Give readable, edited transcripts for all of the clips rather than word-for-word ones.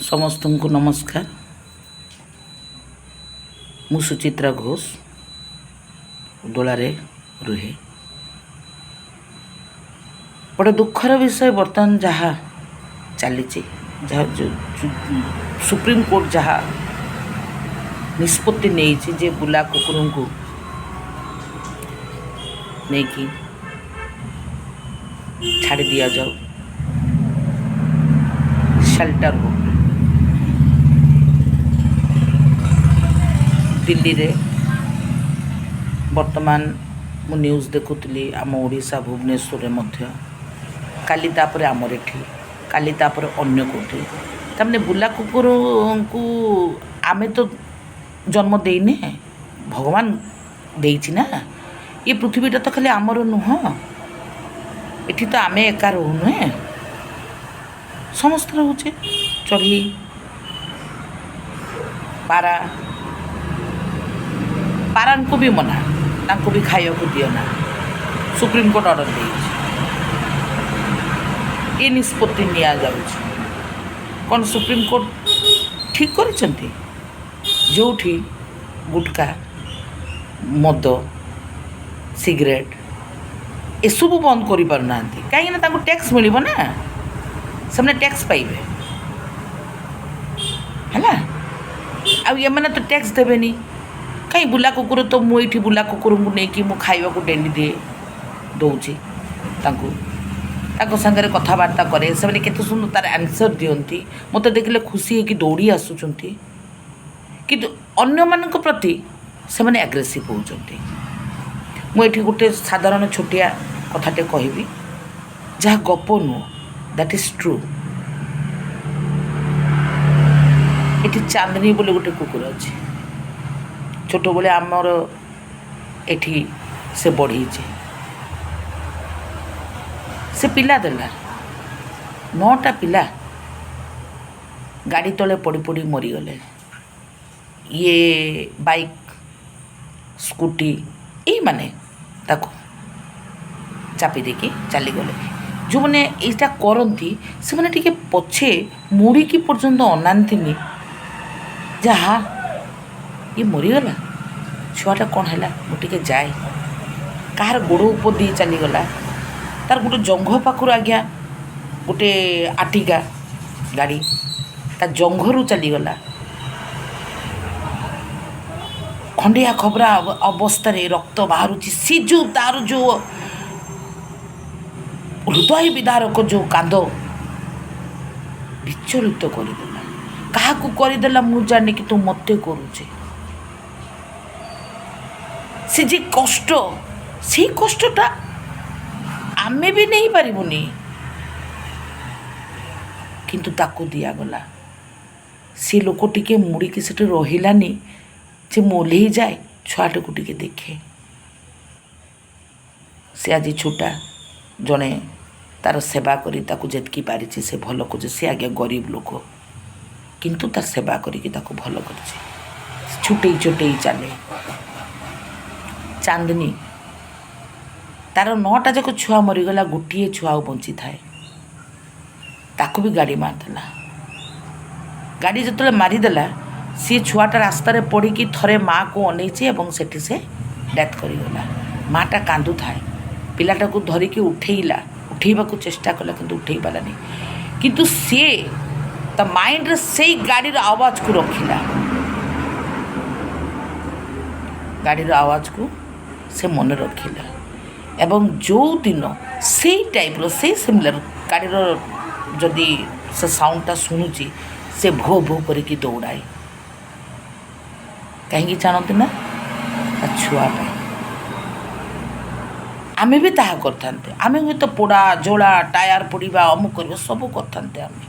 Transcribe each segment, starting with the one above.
ସମସ୍ତଙ୍କୁ ନମସ୍କାର। ମୁଁ ସୁଚିତ୍ରା ଘୋଷ, ଉଦଳାରେ ରୁହେ। ବଡ଼ ଦୁଃଖର ବିଷୟ, ବର୍ତ୍ତମାନ ଯାହା ଚାଲିଛି, ଯାହା ସୁପ୍ରିମକୋର୍ଟ ଯାହା ନିଷ୍ପତ୍ତି ନେଇଛି ଯେ ବୁଲା କୁକୁରଙ୍କୁ ନେଇକି ଛାଡ଼ି ଦିଆଯାଉ ସେଲ୍ଟର ହୋମ୍ରେ। ଦିଲ୍ଲୀରେ ବର୍ତ୍ତମାନ ମୁଁ ନ୍ୟୁଜ୍ ଦେଖୁଥିଲି, ଆମ ଓଡ଼ିଶା ଭୁବନେଶ୍ୱରରେ ମଧ୍ୟ କାଲି, ତାପରେ ଆମର ଏଠି କାଲି, ତାପରେ ଅନ୍ୟ କେଉଁଠି। ତାମାନେ ବୁଲା କୁକୁରଙ୍କୁ ଆମେ ତ ଜନ୍ମ ଦେଇନେ, ଭଗବାନ ଦେଇଛି ନା। ଏ ପୃଥିବୀଟା ତ ଖାଲି ଆମର ନୁହଁ, ଏଠି ତ ଆମେ ଏକା ରହୁନୁହେଁ, ସମସ୍ତେ ରହୁଛେ। ଚଢ଼େଇ, ପାରା, ପାରାଙ୍କୁ ବି ମନା, ତାଙ୍କୁ ବି ଖାଇବାକୁ ଦିଅ ନା, ସୁପ୍ରିମକୋର୍ଟ ଅର୍ଡ଼ର ଦେଇଛି। ଏ ନିଷ୍ପତ୍ତି ନିଆଯାଉଛି, କ'ଣ ସୁପ୍ରିମକୋର୍ଟ ଠିକ୍ କରିଛନ୍ତି? ଯେଉଁଠି ଗୁଟକା, ମଦ, ସିଗାରେଟ୍ ଏସବୁ ବନ୍ଦ କରିପାରୁନାହାନ୍ତି, କାହିଁକିନା ତାଙ୍କୁ ଟ୍ୟାକ୍ସ ମିଳିବ ନା, ସେମାନେ ଟ୍ୟାକ୍ସ ପାଇବେ ହେଲା। ଆଉ ଏମାନେ ତ ଟ୍ୟାକ୍ସ ଦେବେନି। କାହିଁ ବୁଲା କୁକୁର ତ, ମୁଁ ଏଇଠି ବୁଲା କୁକୁରଙ୍କୁ ନେଇକି ମୁଁ ଖାଇବାକୁ ଡେଲି ଦିଏ, ଦେଉଛି ତାଙ୍କୁ, ତାଙ୍କ ସାଙ୍ଗରେ କଥାବାର୍ତ୍ତା କରେ। ସେମାନେ କେତେ ସୁନ୍ଦର ତାର ଆନ୍ସର୍ ଦିଅନ୍ତି, ମୋତେ ଦେଖିଲେ ଖୁସି ହେଇକି ଦୌଡ଼ି ଆସୁଛନ୍ତି। କିନ୍ତୁ ଅନ୍ୟମାନଙ୍କ ପ୍ରତି ସେମାନେ ଆଗ୍ରେସିଭ୍ ହେଉଛନ୍ତି। ମୁଁ ଏଠି ଗୋଟେ ସାଧାରଣ ଛୋଟିଆ କଥାଟେ କହିବି, ଯାହା ଗପ ନୁହଁ, that is true. ଏଠି ଚାନ୍ଦିନୀ ବୋଲି ଗୋଟେ କୁକୁର ଅଛି। ଛୋଟବେଳେ ଆମର ଏଠି ସେ ବଢ଼ିଛି। ସେ ପିଲା ଦେଲା, 9ଟା ପିଲା ଗାଡ଼ି ତଳେ ପଡ଼ି ପଡ଼ି ମରିଗଲେ। ଇଏ ବାଇକ୍, ସ୍କୁଟି ଏଇମାନେ ତାକୁ ଚାପି ଦେଇକି ଚାଲିଗଲେ। ଯେଉଁମାନେ ଏଇଟା କରନ୍ତି, ସେମାନେ ଟିକେ ପଛେ ମୋଡ଼ିକି ପର୍ଯ୍ୟନ୍ତ ଅନାନ୍ତିନି, ଯାହା ଇଏ ମରିଗଲା ଛୁଆଟା କ'ଣ ହେଲା, ମୁଁ ଟିକେ ଯାଏ। କାହାର ଗୋଡ଼ ଉପର ଦେଇ ଚାଲିଗଲା, ତାର ଗୋଟେ ଜଙ୍ଘ ପାଖରୁ ଆଜ୍ଞା, ଗୋଟେ ଆଟିକା ଗାଡ଼ି ତା ଜଙ୍ଘରୁ ଚାଲିଗଲା। ଖଣ୍ଡିଆ ଖବରା ଅବସ୍ଥାରେ ରକ୍ତ ବାହାରୁଛି। ସେ ଯେଉଁ ତାର ଯେଉଁ ହୃଦୟ ବିଦାରକ ଯେଉଁ କାନ୍ଦ, ବିଚଳିତ କରିଦେଲା। କାହାକୁ କରିଦେଲା ମୁଁ ଜାଣିନି, କିନ୍ତୁ ମୋତେ କରୁଛି। ସେ ଯେ କଷ୍ଟ, ସେଇ କଷ୍ଟଟା ଆମେ ବି ନେଇପାରିବୁନି, କିନ୍ତୁ ତାକୁ ଦିଆଗଲା। ସେ ଲୋକ ଟିକେ ମୁଡ଼ିକି ସେଠି ରହିଲାନି ଯେ ମୁଁ ଓହ୍ଲେଇ ଯାଏ, ଛୁଆଟାକୁ ଟିକେ ଦେଖେ। ସେ ଆଜି ଛୋଟା ଜଣେ ତାର ସେବା କରି ତାକୁ ଯେତିକି ପାରିଛି ସେ ଭଲ କରୁଛି। ସେ ଆଜ୍ଞା ଗରିବ ଲୋକ, କିନ୍ତୁ ତାର ସେବା କରିକି ତାକୁ ଭଲ କରିଛି। ଛୁଟେଇ ଛୁଟେଇ ଚାଲେ ଚାନ୍ଦିନୀ। ତାର 9ଟା ଯାକ ଛୁଆ ମରିଗଲା, ଗୋଟିଏ ଛୁଆ ଆଉ ବଞ୍ଚିଥାଏ। ତାକୁ ବି ଗାଡ଼ି ମାରିଦେଲା। ଗାଡ଼ି ଯେତେବେଳେ ମାରିଦେଲା, ସିଏ ଛୁଆଟା ରାସ୍ତାରେ ପଡ଼ିକି ଥରେ ମାଆକୁ ଅନେଇଛି ଏବଂ ସେଠି ସେ ଡେଥ୍ କରିଗଲା। ମାଆଟା କାନ୍ଦୁଥାଏ, ପିଲାଟାକୁ ଧରିକି ଉଠେଇଲା, ଉଠେଇବାକୁ ଚେଷ୍ଟା କଲା, କିନ୍ତୁ ଉଠେଇ ପାରିଲାନି। କିନ୍ତୁ ସିଏ ତା ମାଇଣ୍ଡରେ ସେଇ ଗାଡ଼ିର ଆୱାଜକୁ ରଖିଲା, ଗାଡ଼ିର ଆୱାଜକୁ ସେ ମନେ ରଖିଲା। ଏବଂ ଯେଉଁଦିନ ସେଇ ଟାଇପ୍ର, ସେଇ ସିମିଲାର ଗାଡ଼ିର ଯଦି ସେ ସାଉଣ୍ଡଟା ଶୁଣୁଛି, ସେ ଭୋ ଭୋ କରିକି ଦୌଡ଼ାଏ। କାହିଁକି ଜାଣନ୍ତି ନା? ତା ଛୁଆ ପାଇଁ। ଆମେ ବି ତାହା କରିଥାନ୍ତେ। ଆମେ ହୁଏତ ପୋଡ଼ା ଜୋଳା, ଟାୟାର ପୋଡ଼ିବା, ଅମୁକ କରିବା, ସବୁ କରିଥାନ୍ତେ ଆମେ।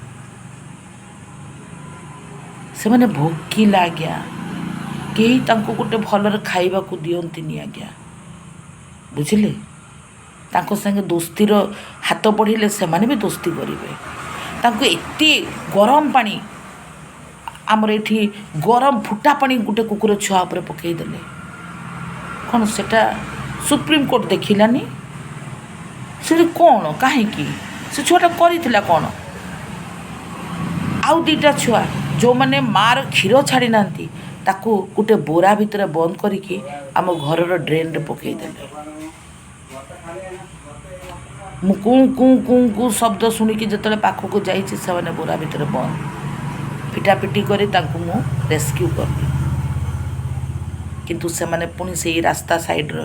ସେମାନେ ଭୋକିଲା ଆଜ୍ଞା, କେହି ତାଙ୍କୁ ଗୋଟେ ଭଲରେ ଖାଇବାକୁ ଦିଅନ୍ତିନି ଆଜ୍ଞା, ବୁଝିଲେ? ତାଙ୍କ ସାଙ୍ଗେ ଦୋସ୍ତିର ହାତ ବଢ଼ିଲେ ସେମାନେ ବି ଦୋସ୍ତି କରିବେ। ତାଙ୍କୁ ଏତେ ଗରମ ପାଣି, ଆମର ଏଠି ଗରମ ଫୁଟା ପାଣି ଗୋଟେ କୁକୁର ଛୁଆ ଉପରେ ପକାଇଦେଲେ। କ'ଣ ସେଟା ସୁପ୍ରିମକୋର୍ଟ ଦେଖିଲାନି? ସେଠି କ'ଣ, କାହିଁକି ସେ ଛୁଆଟା କରିଥିଲା କ'ଣ? ଆଉ 2ଟା ଛୁଆ ଯେଉଁମାନେ ମାଆର କ୍ଷୀର ଛାଡ଼ି ନାହାନ୍ତି, ତାକୁ ଗୋଟେ ବୋରା ଭିତରେ ବନ୍ଦ କରିକି ଆମ ଘରର ଡ୍ରେନ୍ରେ ପକାଇଦେଲେ। ମୁଁ କୁଁ କୁଁ କୁଁ କୁଁ ଶବ୍ଦ ଶୁଣିକି ଯେତେବେଳେ ପାଖକୁ ଯାଇଛି, ସେମାନେ ବୋରା ଭିତରେ ବନ୍ଦ। ପିଟାପିଟି କରି ତାଙ୍କୁ ମୁଁ ରେସ୍କ୍ୟୁ କଲି, କିନ୍ତୁ ସେମାନେ ପୁଣି ସେଇ ରାସ୍ତା ସାଇଡ଼୍ରେ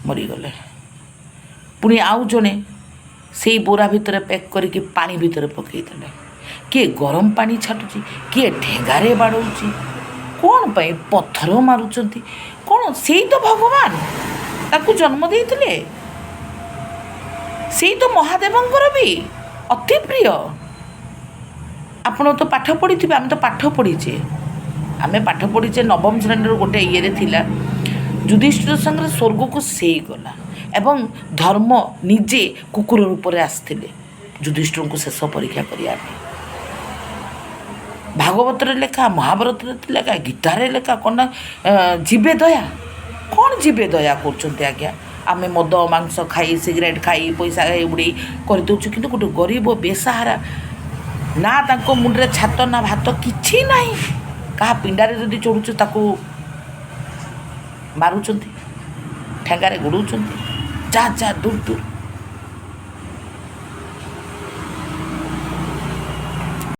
ମରିଗଲେ। ପୁଣି ଆଉ ଜଣେ ସେଇ ବୋରା ଭିତରେ ପ୍ୟାକ୍ କରିକି ପାଣି ଭିତରେ ପକାଇଦେଲେ। କିଏ ଗରମ ପାଣି ଛାଟୁଛି, କିଏ ଠେଙ୍ଗାରେ ବାଡ଼ଉଛି, କ'ଣ ପାଇଁ ପଥର ମାରୁଛନ୍ତି? କ'ଣ ସେଇ ତ ଭଗବାନ ତାକୁ ଜନ୍ମ ଦେଇଥିଲେ, ସେଇ ତ ମହାଦେବଙ୍କର ବି ଅତି ପ୍ରିୟ। ଆପଣ ତ ପାଠ ପଢ଼ିଥିବେ, ଆମେ ତ ପାଠ ପଢ଼ିଛେ। ଆମେ ପାଠ ପଢ଼ିଛେ ନବମ ଶ୍ରେଣୀର ଗୋଟେ ଇଏରେ ଥିଲା, ଯୁଧିଷ୍ଠିର ସାଙ୍ଗରେ ସ୍ୱର୍ଗକୁ ସେଇ ଗଲା ଏବଂ ଧର୍ମ ନିଜେ କୁକୁର ରୂପରେ ଆସିଥିଲେ ଯୁଧିଷ୍ଠିରଙ୍କୁ ଶେଷ ପରୀକ୍ଷା କରିବା ପାଇଁ। ଭାଗବତରେ ଲେଖା, ମହାଭାରତରେ ଲେଖା, ଗୀତାରେ ଲେଖା। କ'ଣ ନା ଯିବେ ଦୟା, କ'ଣ ଯିବେ ଦୟା କରୁଛନ୍ତି ଆଜ୍ଞା? ଆମେ ମଦ ମାଂସ ଖାଇ, ସିଗାରେଟ୍ ଖାଇ, ପଇସା ଉଡ଼େଇ କରିଦେଉଛୁ, କିନ୍ତୁ ଗୋଟେ ଗରିବ ବେସାହାରା, ନା ତାଙ୍କ ମୁଣ୍ଡରେ ଛାତ ନା ଭାତ, କିଛି ନାହିଁ। କାହା ପିଣ୍ଡାରେ ଯଦି ଚଢ଼ୁଛୁ, ତାକୁ ମାରୁଛନ୍ତି, ଠେଙ୍ଗାରେ ଗୋଡ଼ଉଛନ୍ତି, ଯା ଯା ଦୂର ଦୂର।